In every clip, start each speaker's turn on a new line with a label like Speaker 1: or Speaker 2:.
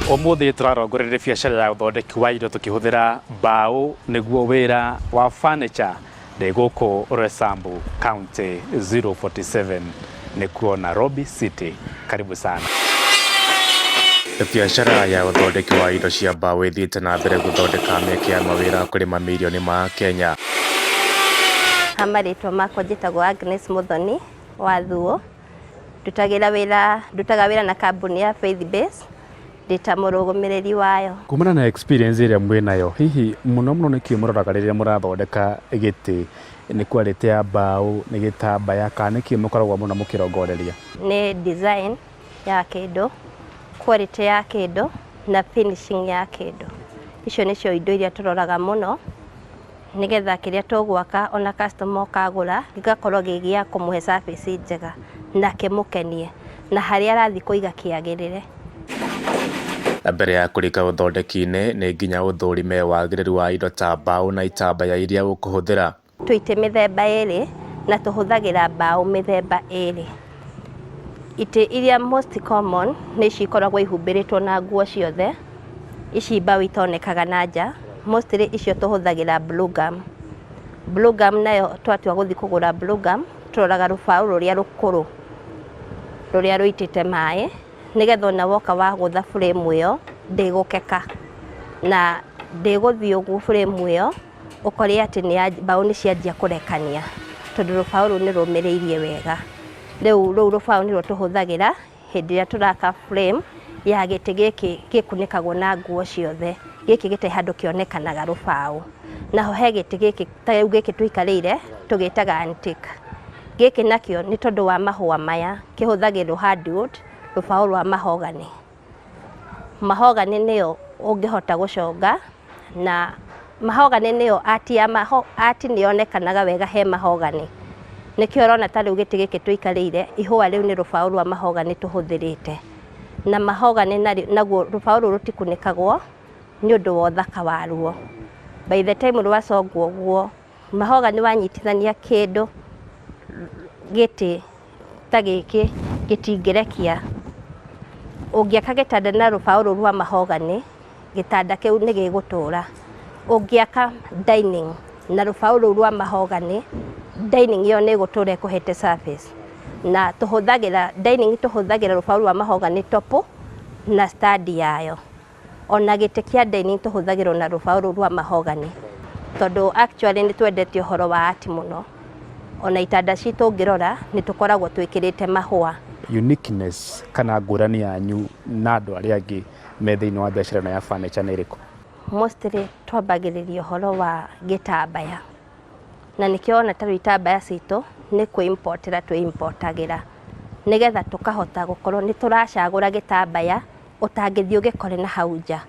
Speaker 1: Ũmũthĩ tũrarongoreria biacara ya ũthondeki wa indo tũkĩhũthĩra mbaũ nĩguo wĩra wa furniture. Ndĩ gũkũ Roysambu, County 047, nĩkuo Nairobi City. Karibu sana. Biacara ya ũthondeki wa indo cia mbaũ ĩthiĩte na mbere gũthondeka mĩeke ya mawĩra kũrĩ mamirioni ma Kenya.
Speaker 2: Ha marĩtwa makwa njĩtagwo Agnes Muthoni wa Thuo. Ndutagĩra wĩra, ndutaga wĩra na kambuni ya Faith Base ndĩ ta mũrũgamĩrĩri wayo.
Speaker 1: Kumana na experience ĩrĩa mwĩnayo, hihi mũno mũno nĩkĩ mũroraga rĩrĩa mũrathondeka gĩtĩ? Nĩ quality ya mbaũ, nĩ gĩtambaya, kana nĩkĩ mũkoragwo mũno mũkĩrongoreria?
Speaker 2: Nĩ design ya kĩndũ, quality ya kĩndũ na finishing ya kĩndũ. Icio nĩcio indo iria tũroraga mũno nĩgetha kĩrĩa tũgwaka ona customer oka agũra gĩgakorwo gĩ gĩa kũmũhe service njega na kĩmũkenie na harĩa arathiĩ kũiga kĩagĩrĩre.
Speaker 1: Mbere ya kũrika ũthondeki-inĩ, nĩ nginya ũthũrime wagĩrĩru wa indo ta mbaũ na itambaya iria ũkũhũthĩra.
Speaker 2: Twĩ itĩ mĩthemba ĩrĩ na tũhũthagĩra mbaũ mĩthemba ĩrĩ. Itĩ iria most common nĩ ici ikoragwo ihumbĩrĩtwo na nguo ciothe, ici mbaũ itonekaga na nja, mostly icio tũhũthagĩra blue gum. Blue gum nayo twatua gũthiĩ kũgũra blue gum, tũroraga rũbaũ rũrĩa rũkũrũ, rũrĩa rũitĩte maĩ, nĩgetha ona woka wagũtha frame ĩyo ndĩgũkeka, na ndĩgũthiĩ ũguo frame ĩyo ũkore atĩ mbaũ nĩ cianjia kũrekania, tondũ rũbaũ rũu nĩ rũmĩrĩirie wega. Rĩu rũu rũbaũ nĩruo tũhũthagĩra hĩndĩ ĩrĩa tũraka frame ya gĩtĩ gĩkĩ gĩkunĩkagwo na nguo ciothe, gĩkĩ gĩtarĩ handũ kĩonekanaga rũbaũ. Naho he gĩtĩ gĩkĩ ta rĩu gĩkĩ tũikarĩire tũgĩtaga antique. Gĩkĩ nakĩo nĩ tondũ wa mahũa maya kĩhũthagĩrwo hardwood, rũbaũ rwa mahogany. Mahogany nĩyo ũngĩhota gũconga na mahogany nĩyo art ya art nĩ yonekanaga wega he mahogany. Nĩkĩo ũrona ta rĩu gĩtĩ gĩkĩ tũikarĩire ihũa rĩu nĩ rũbaũ rwa mahogany tũhũthĩrĩte. Na mahogany naguo rũbaũ rũu rũtikunĩkagwo nĩ ũndũ wa ũthaka waruo. By the time rwacongwo ũguo, mahogany wanyitithania kĩndũ gĩtĩ ta gĩkĩ gĩtingĩrekia. Ũngĩaka gĩtanda na rũbaũ rũu rwa mahogany, gĩtanda kĩu nĩ gĩgũtũra. Ũngĩaka dining na rũbaũ rũu rwa mahogany, dining ĩyo nĩ ĩgũtũra ĩkũhete service. Na tũhũthagĩra dining tũhũthagĩra rũbaũ rwa mahogany top na stand yayo. Ona gĩtĩ kĩa dining tũhũthagĩra na rũbaũ rũu rwa mahogany. Tondũ actually nĩ twendete ũhoro wa art mũno. Ona itanda citũ ũngĩrora nĩ tũkoragwo twĩkĩrĩte mahũa.
Speaker 1: Uniqueness kana ngũrani yanyu na andũ arĩa angĩ me thĩinĩ wa biacara ĩno ya furniture nĩ ĩrĩkũ?
Speaker 2: Mostly twambagĩrĩria ũhoro wa gĩtambaya. Na nĩkĩo wona ta rĩu itambaya citũ nĩ kwĩ-importĩra twĩ-importagĩra. Nĩgetha tũkahota gũkorwo nĩ tũracagũra gĩtambaya ũtangĩthiĩ ũgĩkore na hau nja.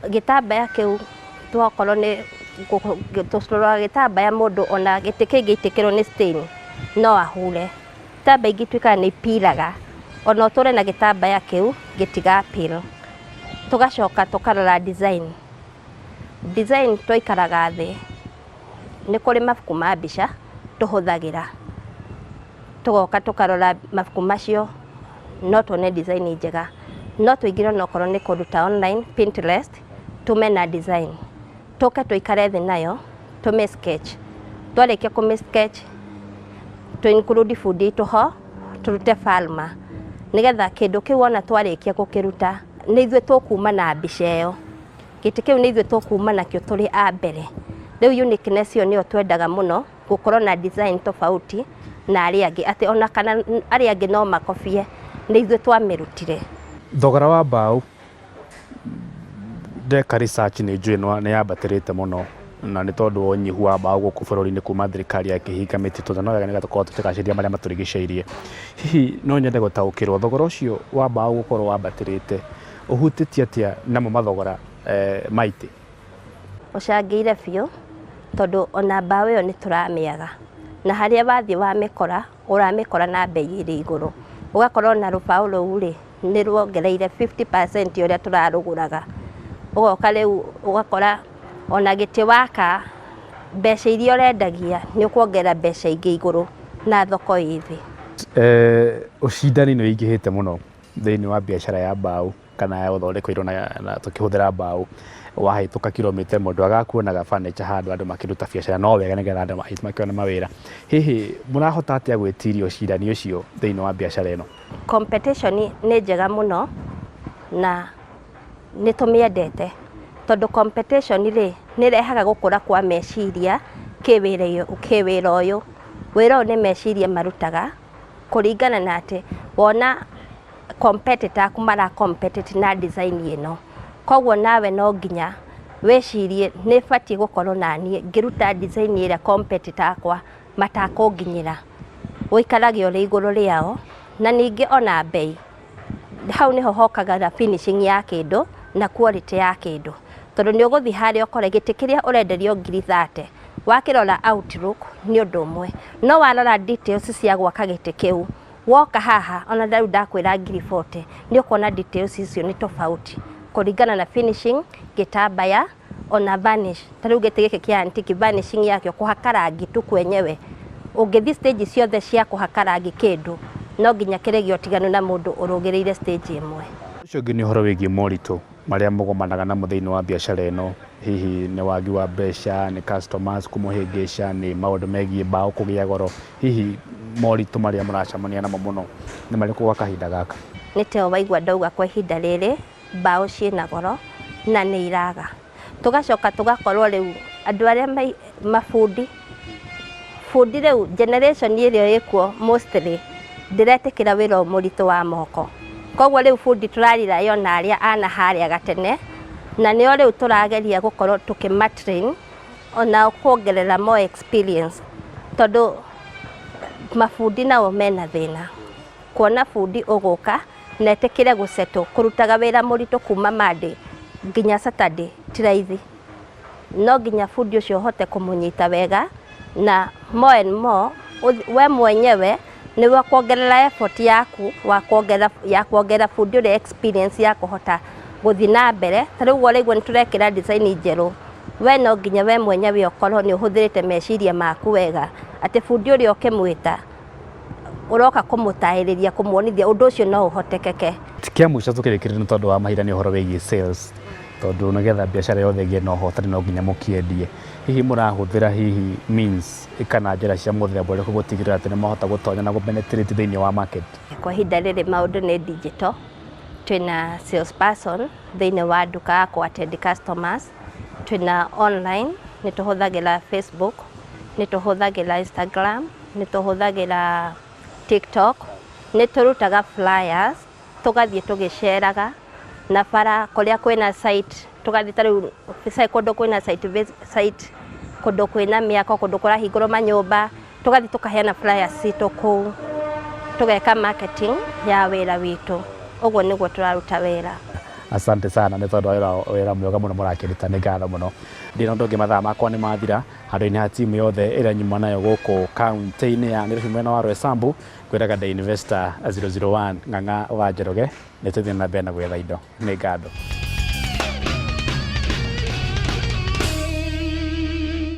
Speaker 2: Gĩtambaya kĩu twakorwo nĩ tũroraga gĩtambaya mũndũ ona gĩtĩ kĩngĩitĩkĩrwo nĩ stain no ahure. Itambaya ingĩ ituĩkaga nĩ ipiraga, ona ũtũre na gĩtambaya kĩu gĩtiga peel. Tũgacoka tũkarora design. Design twaikaraga thĩ, nĩ kũrĩ mabuku ma mbica tũhũthagĩra. Tũgoka tũkarora mabuku macio no tuone design njega. No tũingĩre onokorwo nĩ kũndũ ta online, Pinterest, tume na design. Tũke tũikare thĩ nayo, tũmĩ sketch. Twarĩkia kũmĩ sketch, tũ include bundi itũ ho, tũrute Falma. Nĩgetha kĩndũ kĩu wona twarĩkia gũkĩruta, nĩ ithuĩ tũkuma na mbica ĩyo. Gĩtĩ kĩu nĩ ithuĩ tũkuma nakĩo tũrĩ a mbere. Rĩu uniqueness ĩyo nĩyo twendaga mũno, gũkorwo na design tofauti na arĩa angĩ, atĩ ona kana arĩa angĩ no makobie, nĩ ithuĩ twamĩrutire.
Speaker 1: Thogora wa mbaũ ndeka research nĩ njũĩ nĩ yambatĩrĩte mũno na nĩ tondũ wa ũnyihu wa mbaũ gũkũ bũrũri-inĩ kuma thirikari yakĩhinga mĩtitũ na no wega nĩgetha tũkorwo tũkĩgacĩria marĩa matũrigicĩirie. Hihi no nyende gũtaũkĩrwo thogora ũcio wa mbaũ gũkorwo wambatĩrĩte ũhutĩtie atĩa namo mathogora ma itĩ?
Speaker 2: Ũcangĩire biũ tondũ ona mbaũ ĩyo nĩ tũramĩaga na harĩa wathiĩ wamĩkora ũramĩkora na mbei ĩrĩ igũrũ. Ũgakora ona rũbaũ rũu rĩ nĩ ruongereire 50% ũrĩa tũrarũgũraga. Ũgoka rĩu ũgakora ona gĩtĩ waka mbeca iria ũrendagia nĩ ũkuongerera mbeca ingĩ igũrũ na thoko ĩ thĩ.
Speaker 1: Ũcindani nĩ ũingĩhĩte mũno thĩinĩ wa biacara ya mbaũ. Kana ya gũthondekwo indo na tũkĩhũthĩra mbaũ. Wahĩtũka kilomita ĩmwe ndwagakuonaga furniture handũ andũ makĩruta biacara, no wega nĩgetha andũ aitũ makĩone mawĩra. Hihi mũrahota atĩa gwĩtiria ũcindani ũcio thĩinĩ wa biacara ĩno?
Speaker 2: Competition nĩ njega mũno na nĩ tũmĩendete, tondũ competition rĩ, nĩ ĩrehaga gũkũra kwa meciria kĩwĩra ũyũ. Wĩra ũyũ nĩ meciria marutaga kũringana na atĩ wona competitor aku mara compete na design ĩno, koguo nawe no nginya wĩcirie nĩ batiĩ gũkorwo naniĩ ngĩruta design ĩrĩa competitor akwa matakũnginyĩra, ũikarage ũrĩ igũrũ rĩao. Na ningĩ ona mbei, hau nĩho hokaga na finishing ya kĩndũ na quality ya kĩndũ, tondũ nĩ ũgũthiĩ harĩa ũkore gĩtĩ kĩrĩa ũrenderio ngiri 30, wakĩrora outlook nĩ ũndũ ũmwe, no warora details cia gwaka gĩtĩ kĩu, woka haha ona rĩu ndakwĩra ngiri 40, nĩ ũkuona details icio nĩ tofauti kũringana na finishing, gĩtambaya, ona varnish. Ta rĩu gĩtĩ gĩkĩ kĩa antique, varnishing yakĩo, kũhaka rangi tu kwenyewe, ũngĩthiĩ stage ciothe cia kũhaka rangi kĩndũ, no nginya kĩrĩgĩe ũtiganu na mũndũ ũrũgĩrĩire stage ĩmwe.
Speaker 1: Ũcio ũngĩ nĩ ũhoro wĩgiĩ moritũ marĩa mũgomanaga namo thĩinĩ wa biacara ĩno. Hihi nĩ wagi wa mbeca, nĩ customers kũmũhĩngĩca, nĩ maũndũ megiĩ mbaũ kũgĩa goro? Hihi moritũ marĩa mũracemania namo mũno nĩ marĩkũ gwa kahinda gaka?
Speaker 2: Nĩ teo waigua ndauga, kwa ihinda rĩrĩ mbaũ ciĩna goro na nĩ iraga. Tũgacoka tũgakorwo rĩu andũ arĩa mabundi, bundi rĩu generation ĩrĩa ĩkuo mostly ndĩretĩkĩra wĩra ũyũ mũritũ wa moko. Koguo rĩu bundi tũrarirayo na arĩa ana harĩa gatene, na nĩo rĩu tũrageria gũkorwo tũkĩmatrain ona kuongerera more experience, tondũ mabundi nao mena thĩna kuona bundi ũgũka na etĩkĩre gũcetwo kũrutaga wĩra mũritũ kuma Monday nginya Saturday ti raithi. No nginya bundi ũcio ũhote kũmũnyita wega, na more and more we mwenyewe nĩwe kuongerera effort yaku wa kuongerera ya kuongerera bundi ũrĩa experience ya kũhota gũthiĩ na mbere. Ta rĩu ũraigua nĩ tũrekĩra design njerũ, we no nginya we mwenyewe ũkorwo nĩ ũhũthĩrĩte meciria maku wega, atĩ bundi ũrĩa ũkĩmwĩta ũroka kũmũtarĩria, kũmuonithia ũndũ ũcio no ũhotekeke.
Speaker 1: Kĩa mũico tũkĩrĩkĩrĩria, nĩ tondũ wa mahinda, nĩ ũhoro wĩgiĩ sales, tondũ nĩgetha biacara yothe ĩgĩe na ũhotani no nginya mũkĩendie. Hihi mũrahũthĩra hihi means kana njĩra cia mũthemba ũrĩkũ gũtigĩrĩra atĩ nĩ mwahota gũtonya na gũpenetrate thĩinĩ wa market?
Speaker 2: Kwa ihinda rĩrĩ maũndũ nĩ digital. Twĩna sales person thĩinĩ wa nduka ya kũ attend customers, twĩna online, nĩ tũhũthagĩra Facebook, nĩ tũhũthagĩra Instagram, nĩ tũhũthagĩra TikTok, nĩ tũrutaga flyers, tũgathiĩ tũgĩceraga na bara kũrĩa kwĩna site, tũgathiĩ ta rĩu kũndũ kwĩna site, site kũndũ kwĩna mĩako, kũndũ kũrahingũrwo manyũmba, tũgathiĩ tũkaheana flyers citũ kũu, tũgeka marketing ya wĩra witũ. Ũguo nĩguo tũraruta wĩra.
Speaker 1: Asante sana nĩ tondũ wa wĩra mwega mũno mũrakĩruta, nĩ ngatho mũno. Ndĩ na ũndũ ũngĩ, mathaa makwa nĩ mathira. Handũ-inĩ ha timu yothe ĩrĩa nyuma nayo gũkũ kaunti-inĩ ya Nairobi mwena wa Roysambu, ngwĩraga The Investor 001 Ng'ang'a wa Njoroge, nĩ tũthiĩ na mbere na gwetha indo. Nĩ ngatho.